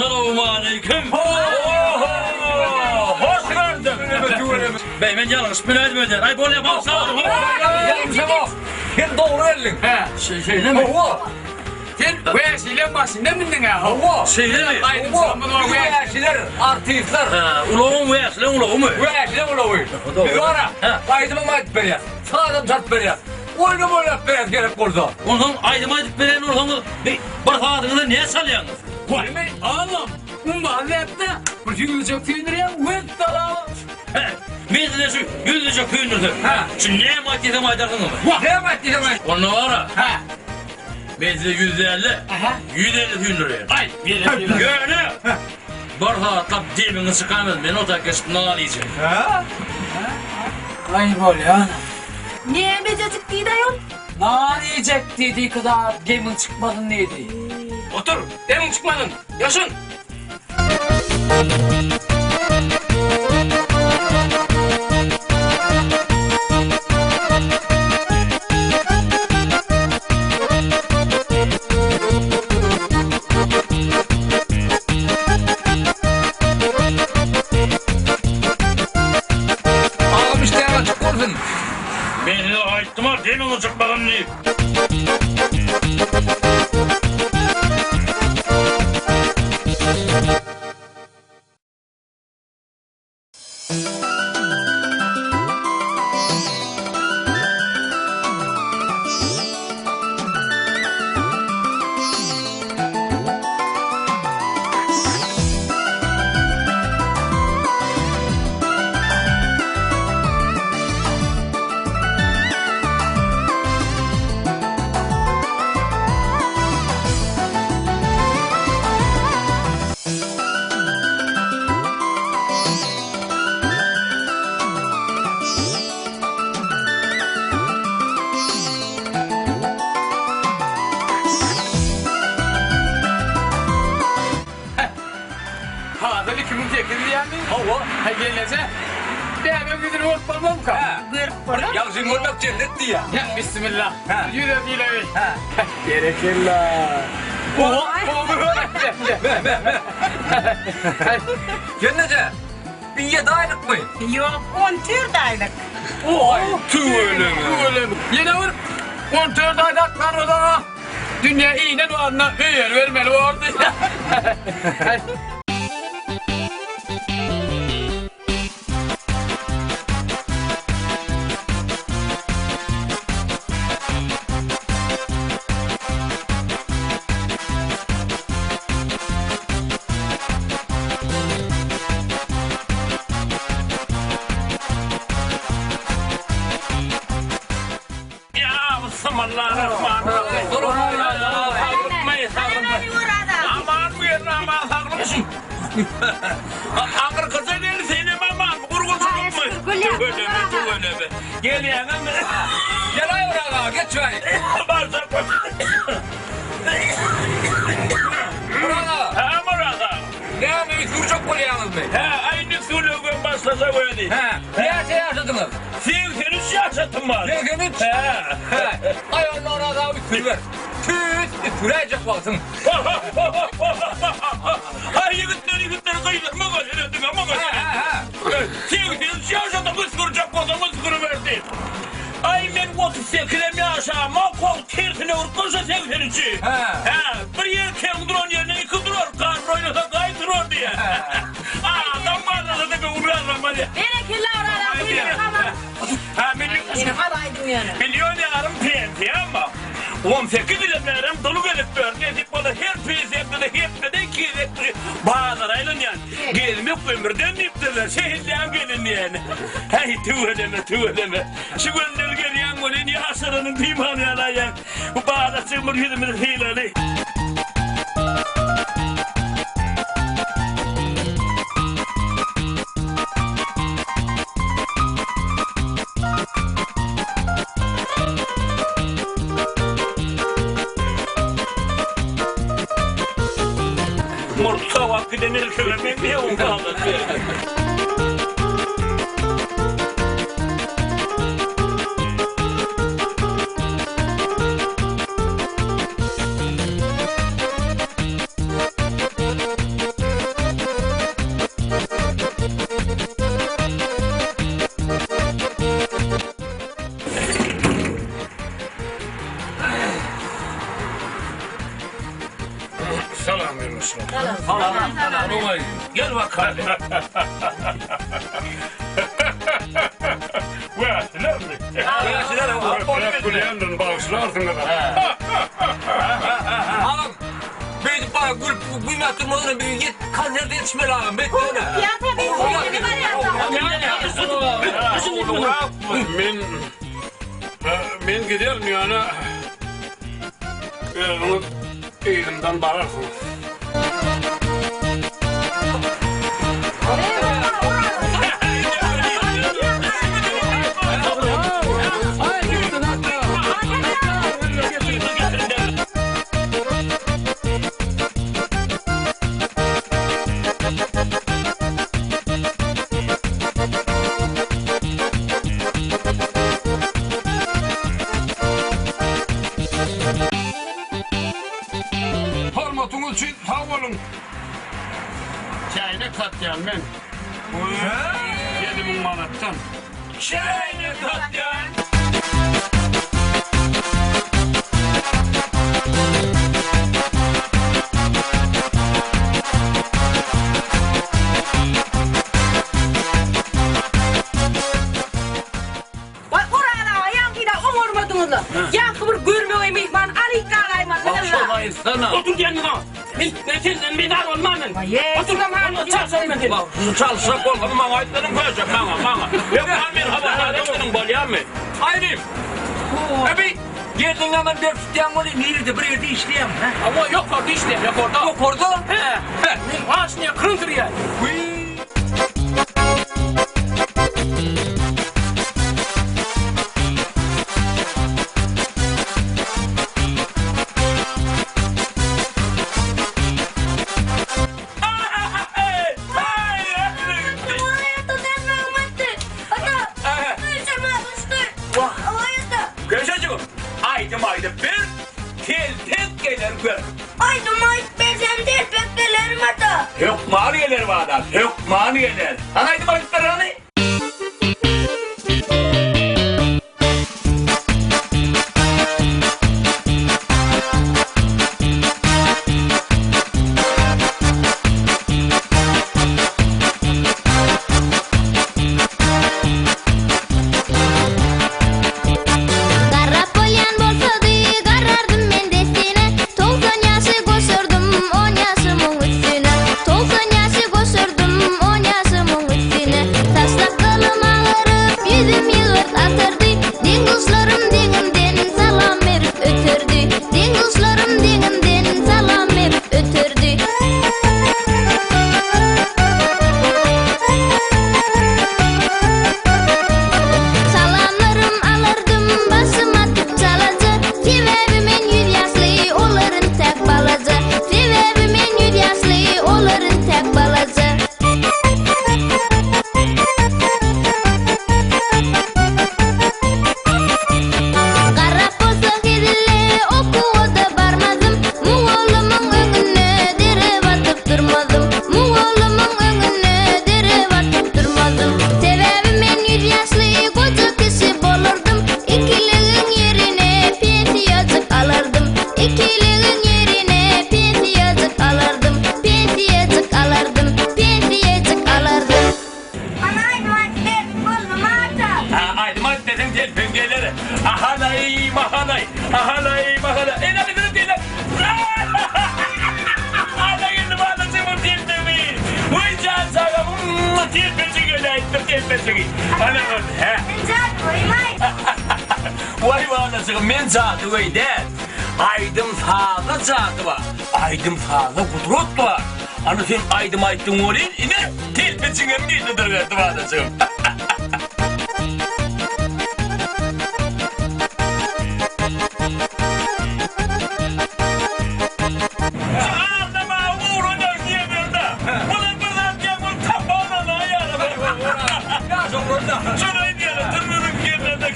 Essalawmaleýkim. Hoş gördüm. Bey men ýalňyş biläýdim öýdýän. Aý bolýa bagyşla. Ýalňyşamok. Sen dogry geldiň. Hä. Şeýlemi? Hawa. Sen wäşileň başynda mindiň-ä. Hawa. Şeýlemi? Aýdymçymyz bar wäşi. Wäşiler, artistler. Hä, ulagyň wäşileň ulagymy? Wäşileň ulagy. Biz bar-a, aýdymam aýdyp berýäs, sazam çalyp berýäs, oýnam oýnap berýäs gerek bolsa. Onsoň aýdym aýdyp berýän bolsaňyz, bir sazadyňyza näçe çalýaňyz? Waý, agam, umman däp-de, bir ýüzlüjek süýndürýäň, wessalam. Hä, men size şu ýüzlüjek süýndürsem, şu näme aýt diýsem aýdarsyňyzmy? Wah, näme aýt diýseň aýt. Onda bar-a. Hä. Men size ýüz däl-de, 150 süýndürýän. Aý, Ýöne, bir sagatlap demiňi çykarmaz, men o taýy geçip nan iýjek. Hä? Aý, bolýa. Nämejejik diýdi aýol? Nan iýjek diýdi, iki zat demiň çykmasyn diýdi. Otur, demiň çykmasyn, ýaşyn! Agam işdäň açyk bolsun. Men size aýtdym-a, demiňi çykmasyn diýip. Hasyl 2008 diýýämi? Hawa. Ha gelneje. Bäbegiň ýüzüni görüp bolmazmyka? Görüp bolar. Ýagşyny görmek jennet diýýär. Ýa, bismillah. Hä. Ýüze diýlewi. Hä. Berekella. Oha, oha. Me, me, me. Gelneje, bir ýedi aýlykmy? Ýok, 14 aýlyk. Oý, tüweleme. Tüweleme. Ýene bir 14 aýda aklan ozaga dünýä inen wagtynda öýer bermeli bordy. Ýa, bismillarahmanirrahim. Aman bu ýerde aman saglyk. Aňyrkyja gel senem aman gurgunçylykmy? Tüweleme, tüweleme. Gelýäňmi? Gel-aý bir aga, geç bäri. Barjak. Murat aga. Hä, Murat aga. Näme üsgürjek bolýaňyzmy? Hä, aý indi üsgürlegem başlasa özi. Hä, näçe ýaşadyňyz? 83 ýaşatym bar. 83? Hä. Hä, aý onda Oraz aga üsgüriber. Tüýs üsgüräýjek wagtyň. Haý ýigitler, ýigitler gyýdyrma göz, diňe muňa. Hä, hä, hä. 83 ýaşadyň üsgürjek bolsaň üsgüriber diýip. Aý men 38-em ýaşamok, hol tersine öwrüp bolsa 83-i. Hä. Hä, bir erkegiň duran ýerinde iki durar, garry oýnasa gaý turar diýýär. Adam garrasa-da göwün garramaz diýýär. Berekella Oraz aga, buýruk Hä, million. Ýene hal aýdyň ýöne. Million ýarym pensiýam bar. 18 ýyl bärem doly gezip ýörün. Nesip bolsa her pensiýamda-da hepdede iki gezek bazara aýlanýan. Gezmek ömürden diýipdirler. Şeýdýän gelin diýeni. Häý, tüweleme, tüweleme. Şu günler gelýän welin ýaşaranyň diýmän ýalaýýan. Bu balaçygy bir ýüzümizi sylaly. Murt gabap giden erkege meňzeýär oň galasy. Salam ýoldaşlar. Salam. Salam. Gel bakalım. Wäsilermi? Wäsiler, Köpräk gülýändirin, bagyşlarsyňyz. Agam, beýdip bana gülüp gülmäp durmadan bir ýet konserte ýetişmeli agam, beýtmene. Ýa-da biz Men men giderin ýöne özüňiz yzymdan bararsyňyz. Hormatyňyz üçin sag boluň. Çäýnek satýan men. 7000 manatdan. Çäýnek satýan. Waý Oraz aga ýaňkyda oňarmadyňyzla. Ýaňky bir görmegeý myhman alyp galaýmaly Aýtsana. Otur diýen Men men senden bizar bolman. Otur lan çalşarım men seni. Çalşak bolsa maňa aýtmadyň köşek maňa maňa. Ýok men habardar etmediň bolýarmy? Aýdym. Abi, geldiň aman berk tutýaň ony nirede bir ýerde işleýäň, hä? Ama ýokarda işleýän, ýokarda. Ýokarda? He. Men başyny kyryn sürýän. Köşejigim, aýdym aýdyp ber, telpek geler gör. Aýdym aýdyp bersem telpek gelermi ata? Hökman geler balam, hökman geler. Hany aýdym aýdyp ber hany. Garrap bolýan bolsady, garrardym men dessine. 90 ýaşy goşardym on ýaşymyň üstüne. 90 ýaşy goşardym on ýaşymyň üstüne. Saç-sakgalym agaryp, ýüzüm ýygyrt atardy. Deň-duşlarym deňimden salam berip öterdi. Deň-duşlarym deňimden salam berip öterdi. Salamlarym alardym başym atyp çalaja. Sebäbi men ýüz ýaşly, olar intäk balaja. Sebäbi men ýüz ýaşly, olar intäk balaja. Garrap bolsa hezille okuwa-da barmadym. Mugallymyň öňünde dere batyp durmadym. Mugallymyň öňünde dere batyp durmadym. Sebäbi men ýüz ýaşly goja kişi bolardym. Ikiligiň ýerine pensiýajyk alardym. Ikiligiň ýerine pensiýajyk alardym. Pensiýajyk alardym. Pensiýajyk alardym. Ana aýdym aýdyp berdim boldumy ata? Ha, aýdym aýt deseň telpeň geler. Ahalay, mahalay, ahalay, mahalay. Ene bizi diýle. Ana geldi bana çykyp telpegi. Weý jan çagam, telpejik geläýipdir telpejigi. Ana ol, he. Men jadygöýmaý. Waý balajygym, men jadygöý däl. Aýdym sazda jady bar. Aýdym sazda gudrat bar. Ana sen aýdym aýtdyň welin, ine, telpejiňem geldi duruberdi balajygym. Aldama ugruna diýemerde. Bular bir zat diýen bolup tapalana ýaly. Ýaş oglan-da. Şony aýdýarlar, türmeniň gelnende.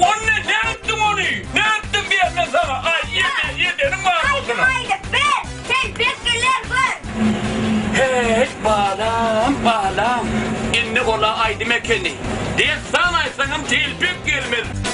Ony nätdiň ony? Nätdiň diýen saňa? Aý, ýedi, ýedeniň bar bolsun. Aýdym aýdyp ber, telpek geler gör. Heý, balam, balam. Indi ola aýdym ekeni. Dessan aýtsaňam telpek gelmez.